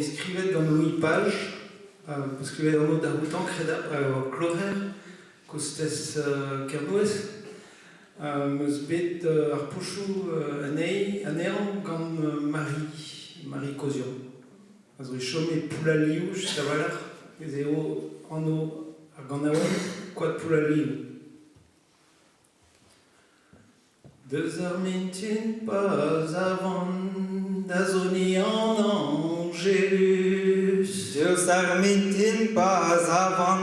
Skrivet gant Louis Page, skrivet anv da outañ kredabl a oa kloher kostez Kernouez. 'M eus bet ar pochoù anezhi anezhañ gant Marie, Marie Kozian. A zo e chom e Poull-al-Liv just a-walc'h ez eo anv ar ganaouenn Koad Poull-al-Liv. Deus ar mintin pa savan da soniñ an Añjeluz. Deus ar mintin pa savan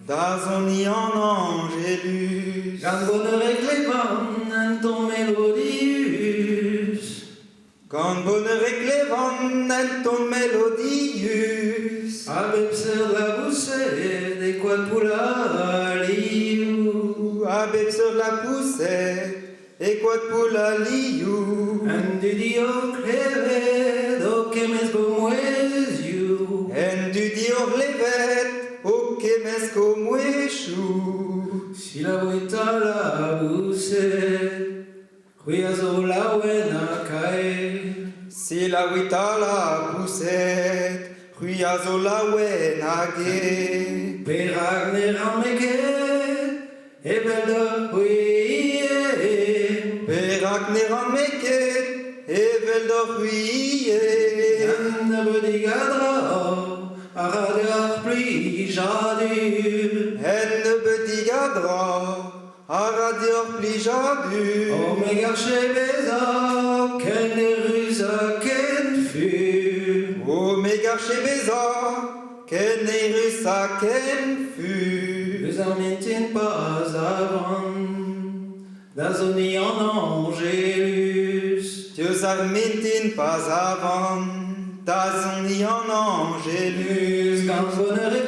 da soniñ an Añjeluz. Gant boneur e klevan un ton melodius. Gant boneur e klevan un ton melodius. A bep seurt laboused e koad Poull-al-Liou. A bep seurt lapoused e koad Poull-al-Liou. Un dudi o klevet o kemmesk o mouezhioù. Un dudi o c'hlevet o kemmesk o mouezhioù. Selaouit 'ta laboused. C'hwi a zo laouen ha kaer. Selaouit 'ta laboused, c'hwi a zo laouen hag eo. Perak ne ran-me ket eveldoc'h-c'hwi ivez? Perak ne ran-me ket eveldoc'h-c'hwi ivez? Un nebeudig a dra a ra deoc'h plijadur. Un nebeudig a dra A ra deoc'h plijadur. O me garche bezañ ken eürus ha ken fur. O me garche bezañ ken eürus ha ken fur. Eus ar mintin pa savan da soniñ an Añjeluz. Diouzh ar mintin pa savan da soniñ an Añjeluz. Gant boneur e